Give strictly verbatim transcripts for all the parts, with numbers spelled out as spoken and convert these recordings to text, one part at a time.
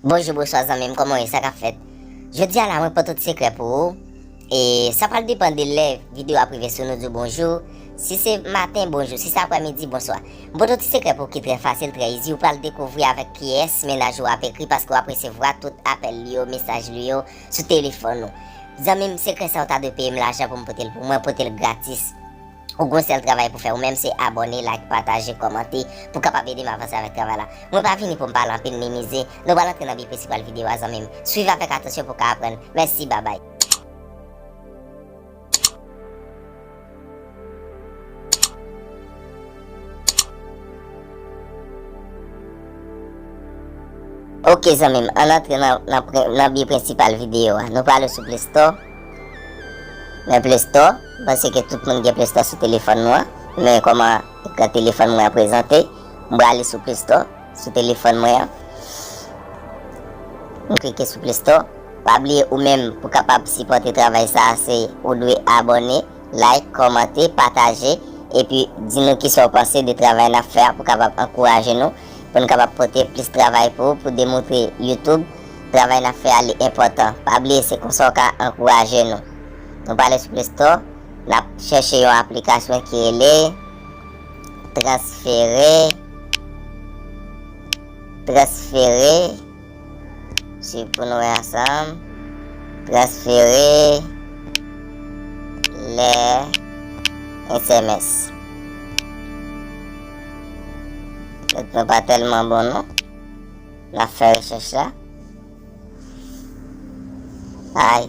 Bonjou, bonswa zanmi m, kòman w ye, sa k ap fèt? Jodi a la, mwen pote yon ti sekrè pou ou. E sa pral depann de lè videyo ap rive si nou di w bonjou. Si se maten, bonjou. Si se aprèmidi, bonswa. Mwen pote yon ti sekrè pou ou ki trè fasil, trè easy. Ou pral dekouvri avèk kiyès mennaj ou ap ekri paske w ap resevwa tout apèl li yo, mesaj li yo sou telefòn ou. Zanmi m, sekrè sa yo ta dwe peye m lajan pou m pote l pou mwen, pote l gratis. Ou gon sèl travay pou fè, ou menm se abòne, like, pataje, kòmante, pou kapab ede m avanse avèk travay la. Mwen pa vini pou m pale anpil ni mize, nou pral antre nan bi prensipal videyo a zanmi m. Swiv avèk atansyon pou w ka aprann. Mèsi, babay. Ok zanmi m, ann antre nan, nan, pre- nan bi prensipal videyo a. Nou prale sou Play Store. Men Play Store, m panse ke tout moun gen Play Store sou telefòn nou an. Men kòman ekran telefòn mwen an prezante, m prale sou Play Store, sou telefòn mwen an. M klike sou Play Store. Pa bliye ou menm pou kapab sipòte travay sa a, se ou dwe abòne, like, kòmante, pataje, epi di nou kisa w panse de travay n ap fè a pou kapab ankouraje nou, pou n kapab pote plis travay pou ou, pou demontre YouTube travay n ap fè a li enpòtan. Pa bliye se konsa w ka ankouraje nou. Nou prale sou Play Store, n ap chèche yon aplikasyon ki rele Transfere, Transfere, swiv pou nou wè ansanm. Transfere les S M S. Nèt mwen pa tèlman bon non. N ap fè rechèch la. Ay.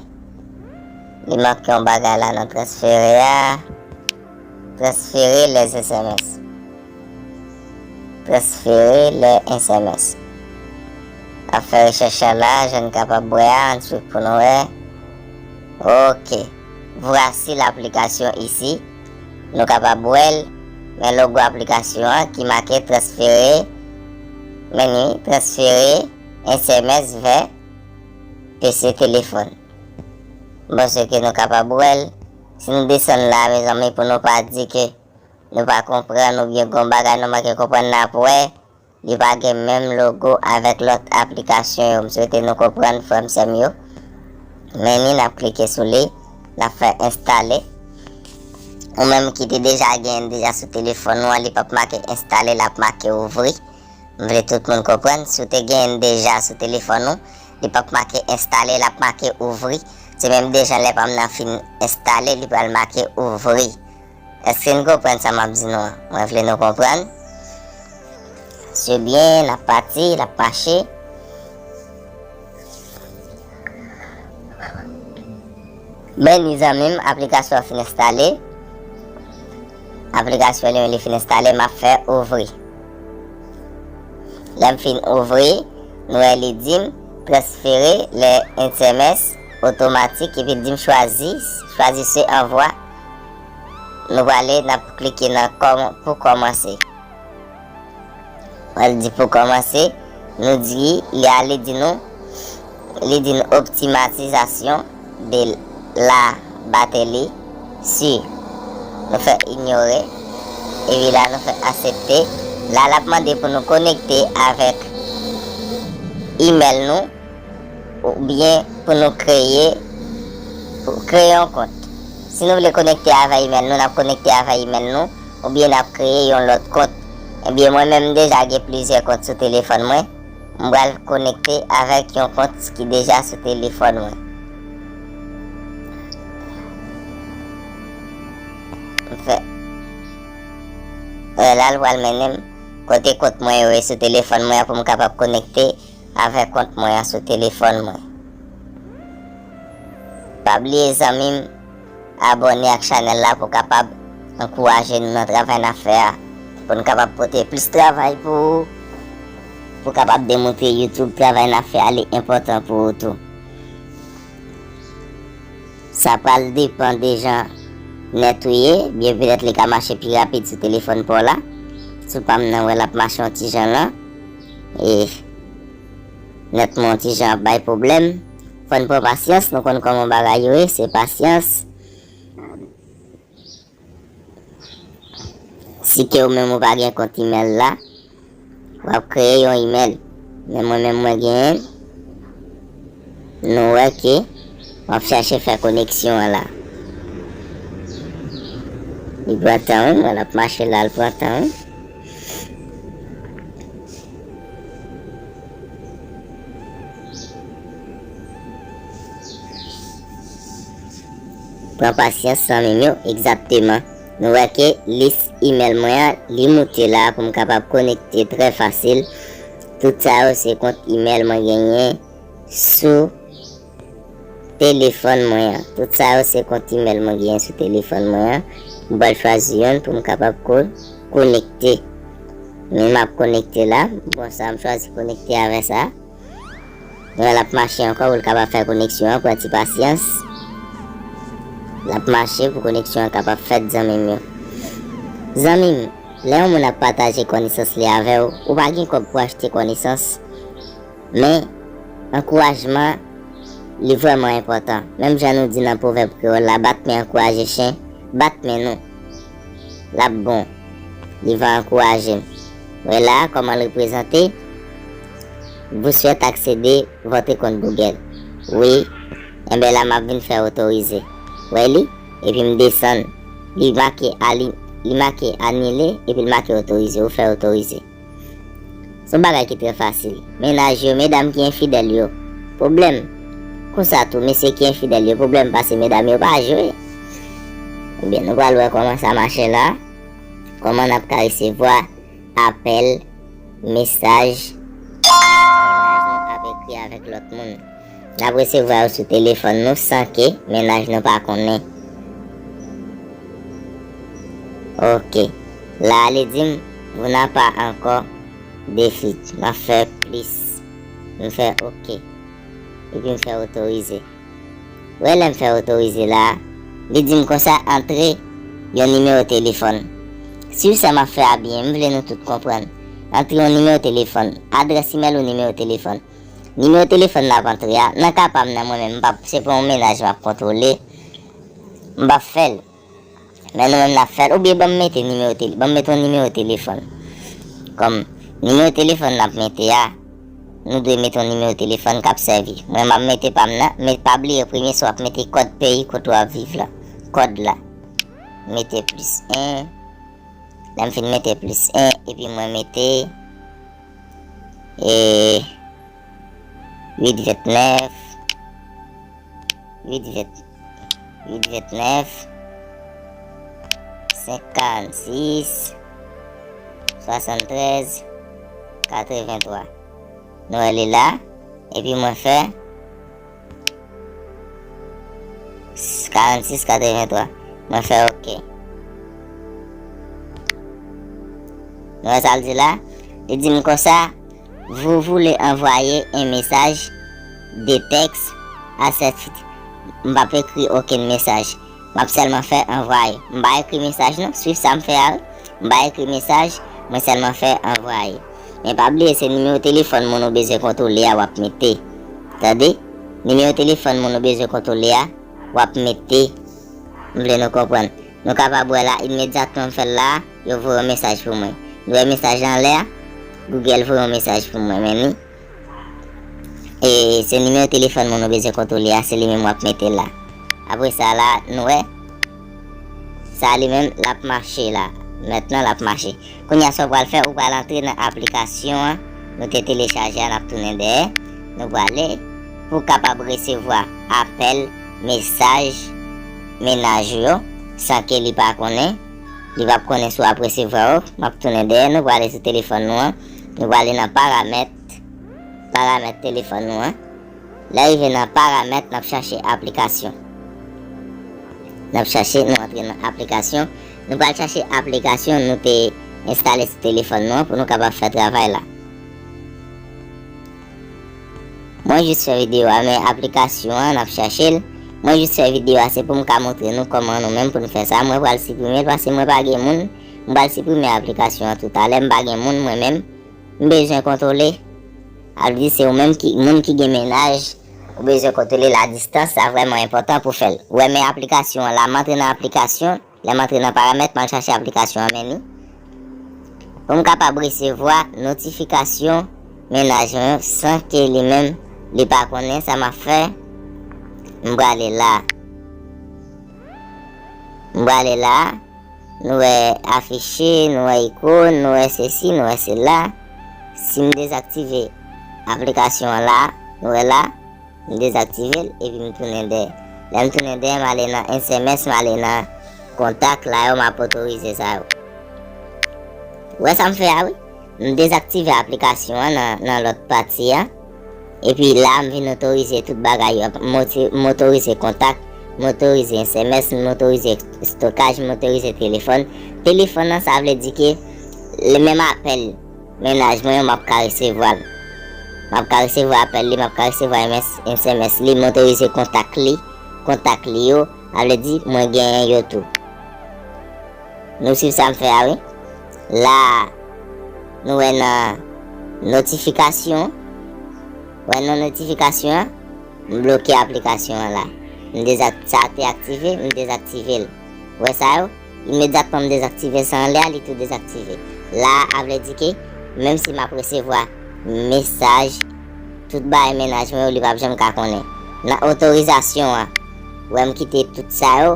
Li manke yon bagay la nan transfere a. Transfere les S M S. Transfere les S M S. Ap fè rechèch la, jan n kapab wè a, ann swiv pou nou wè. Ok. Voici l'application ici. Nou kapab wè l, men logo aplikasyon an ki make transfere, men ni, transfere S M S vè P C telefòn. M panse ke nou kapab wè l. Si nou desann la, mezanmi, pou nou pa di ke nou pa konprann oubyen gon bagay nou manke konprann, n ap wè li pa gen menm logo avèk lòt aplikasyon yo. M swete nou konprann, frè m, sè m yo. Men ni, n ap klike sou li, n ap fè enstale. Ou menm ki te deja genyen deja sou telefòn ou an, li p ap make enstale, l ap make ouvri. M vle tout moun konprann, si w te genyen l deja sou telefòn ou, li p ap make enstale, l ap make ouvri. Se menm de jan lè pa m nan fin enstale, li pral make ouvri. Èske n konprann sa m ap di nou an? Mwen vle nou konprann. Se byen, n ap pati, l ap mache. Men ni zanmi m, aplikasyon an fin enstale. Aplikasyon li menm li fin enstale, m ap fè ouvri. Lè m fin ouvri, nou wè li di m transfere les S M S otomatik epi l di m chwazi, chwazi se anvwa. Nou prale, n ap klike nan kòm- pou kòmanse. Mwen di pou kòmanse, nou di li a, li di nou, li di nou optimisation de la batterie sur. Nou fè inyore, epi la nou fè aksepte. La l ap mande pou nou konekte avèk email nou, oubyen pou nou kreye, pou kreye yon kont. Si nou vle konekte avè email nou, n ap konekte avè email nou, oubyen n ap kreye yon lòt kont. Ebyen, mwen menm m deja gen plizyè kont sou telefòn mwen. M pral konekte avèk yon kont ki deja sou telefòn mwen. M fè. E la l pral mennen m kote kont mwen yo ye sou telefòn mwen an pou m kapab konekte avèk kont mwen an sou telefòn mwen. Pa bliye zanmi m, abòne ak chanèl la pou kapab ankouraje nou nan travay n ap fè a, pou n kapab pote plis travay pou ou, pou kapab demontre YouTube travay n ap fè a li enpòtan pou ou tou. Sa pral depann de jan nèt ou ye, byen petèt li ka mache pi rapid sou telefòn pa w la. Sou pa m nan wè l ap mache yon ti jan lan. E nèt mwen yon ti jan ap bay pwoblèm. Fò n pran pasyans, nou konn kòman bagay yo ye, se pasyans. Si ke ou menm ou pa gen kont email la, w ap kreye yon email. Men mwen menm mwen genyen l. Nou wè ke m ap chache fè koneksyon an la. Li pran tan wi, mwen l ap mache la, l pran tan wi. Pran pasyans zanmi m yo, egzakteman. Nou wè ke lis imèl mwen an, li moute la pou m kapab konekte trè fasil. Tout sa yo se kont imèl mwen genyen sou telefòn mwen an. Tout sa yo se kont imèl mwen genyen sou telefòn mwen an. M pral chwazi youn pou m kapab ko-, konekte. Men m ap konekte la. Bon, sa m chwazi konekte avè sa. L ap mache ankò pou l kapab fè koneksyon an, pran ti pasyans. L ap mache pou koneksyon an kapab fèt, zanmi m yo. Zanmi m, lè yon moun ap pataje konesans li avè w, ou pa gen kòb pou achte konesans, men ankourajman, li vrèman enpòtan. Menm jan nou di nan pwovèb kreyòl la, bat men ankouraje chen, bat men nou. L ap bon. Li va ankouraje m. Wè la, kòman l reprezante? Vous souhaitez accéder votre compte Google. Wi. Enben la, m ap vin fè otorize. Wè li? Epi m desann. Li make ali-, li make anile, epi l make otorize. Ou fè otorize. Se yon bagay ki trè fasil. Mennaj yo, medam ki enfidèl yo. Pwoblèm. Konsa tou, mesye ki enfidèl yo. Pwoblèm pase medam yo pa jwe. Ebyen, nou pral wè kòman sa mache la. Kòman n ap ka resevwa apèl, mesaj, mennaj nou ap ekri avèk lòt moun. N ap resevwa yo sou telefòn nou san ke mennaj nou pa konnen. Ok. La, li di m, vous n'avez pas encore de filtre. M ap fè plis. M fè ok. Epi m fè otorize. Wè lè m fè otorize la, li di m konsa antre yon nimewo telefòn. Swiv sa m ap fè a byen, m vle nou tout konprann. Antre yon nimewo telefòn, adrès imèl ou nimewo telefòn. Nimewo telefòn n ap antre a, nan ka pa m nan mwen menm, m p ap, se pa yon mennaj m ap kontwole, m p ap fè l. Men nou menm n ap fè l. Oubyen ban m mete nimewo tele-, ban m mete yon nimewo telefòn. Kòm nimewo telefòn n ap mete a, nou dwe mete yon nimewo telefòn k ap sèvi. Mwen m ap mete pa m nan, men pa bliye premye sa w ap mete kòd peyi kote w ap viv la. Kòd la. Mete plis en. Lè m fin mete plis en, epi mwen mete, e, uit vennèf, uit vennèf, senk karannsis, swasanntrèz, katreventwa. Nou wè li la, epi mwen fè karannsis katreventwa. Mwen fè ok. Nou wè sa l di la? Li di m konsa, vous voulez envoyer un message de texte à cette fille. M p ap ekri okenn mesaj. M ap sèlman fè anvwaye. M pa ekri mesaj non. Swiv sa m fè a wi. M pa ekri mesaj. Mwen sèlman fè anvwaye. Men pa bliye se nimewo telefòn moun ou bezwen kontwole a w ap mete. Tande? Nimewo telefòn moun ou bezwen kontwole a w ap mete. M vle nou konprann. Nou kapab wè la, imedyatman m fè l la, yo voye yon mesaj pou mwen. Nou wè mesaj la anlè a? Google voye yon mesaj pou mwen, men ni. E se nimewo telefòn moun ou bezwen kontwole a, se li menm w ap mete la. Apre sa la, nou wè. Sa li menm, l ap mache la. Mentnan, l ap mache. Kounye a, sa w pral fè, ou pral antre nan aplikasyon an. Nou te telechaje a, n ap tounen dèyè. Nou prale pou w kapab resevwa apèl, mesaj, mennaj ou yo, san ke li pa konnen. Li p ap konnen si w ap resevwa yo. M ap tounen dèyè, nou prale sou telefòn nou an. Nou prale nan paramèt, paramèt telefòn nou an. Lè rive nan paramèt, n ap chache aplikasyon. N ap chache, nou antre nan aplikasyon. Nou pral chache aplikasyon nou te enstale sou telefòn nou an pou nou kapab fè travay la. Mwen jis fè videyo a, men aplikasyon an, n ap chache l. Mwen jis fè videyo a, se pou m ka montre nou kòman nou menm pou nou fè sa. Mwen pral siprime l, paske mwen pa gen moun. Mwen pral siprime aplikasyon an toutalè, m pa gen moun mwen menm. M bezwen kontwole. Al di se ou menm ki, moun ki gen mennaj, ou bezwen kontwole la distans, sa vrèman enpòtan pou fè l. Ou wè men aplikasyon an la, m antre nan aplikasyon, lè m antre nan paramèt, m al chache aplikasyon an, men ni. Pou m kapab resevwa notifikasyon mennaj mwen san ke li menm li pa konnen sa m ap fè. M prale la. M prale la. Nou wè afiche, nou wè ikon, nou wè sesi, nou wè sela. Si m dezaktive aplikasyon an la, nou wè la, m dezaktive l epi m tounen dèyè. Lè m tounen dèyè, m ale nan S M S, m ale nan kontak la yo, m ap otorize sa yo. Ou wè sa m fè a wi? M dezaktive aplikasyon an nan, nan lòt pati a. Epi la, m vin otorize tout bagay yo. M oti- m otorize kontak, m otorize S M S, m otorize estokaj, m otorize telefòn. Telefòn nan, sa vle di ke le menm apèl mennaj mwen yo, m ap ka resevwa l. M ap ka resevwa apèl li, m ap ka resevwa M S, S M S li, m otorize kontak li, kontak li yo, sa vle di mwen genyen yo tou. Nou swiv sa m fè a wi. La, nou wè nan notifikasyon. Wè nan notifikasyon an, m bloke aplikasyon an la. M dezak- sa te aktive, m dezaktive l. Wè sa yo? Imedyatman m dezaktive sa anlè a, li tou dezaktive. La a vle di ke menm si m ap resevwa mesaj, tout bagay mennaj mwen yo, li p ap janm ka konnen. Nan otorizasyon an, wè m kite tout sa yo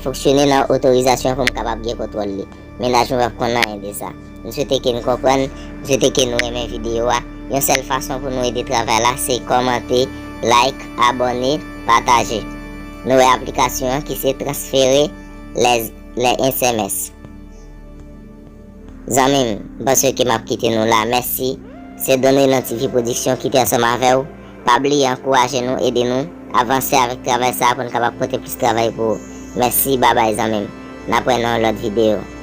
fonksyone nan otorizasyon pou m kapab gen kontwòl li. Mennaj mwen p ap konn anyen de sa. M swete ke n konprann, m swete ke nou renmen videyo a. Yon sèl fason pou nou ede travay la, se kòmante, like, abòne, pataje. Nou wè aplikasyon an ki se transfere lè, lè S M S. Zanmi m, m panse ke m ap kite nou la. Mèsi. Se Don Renan T V Production ki te ansanm avè w. Pa bliye ankouraje nou, ede nou avanse avèk travay sa a pou n kapab pote plis travay pou ou. Mèsi, babay zanmi m. N ap wè nan yon lòt videyo.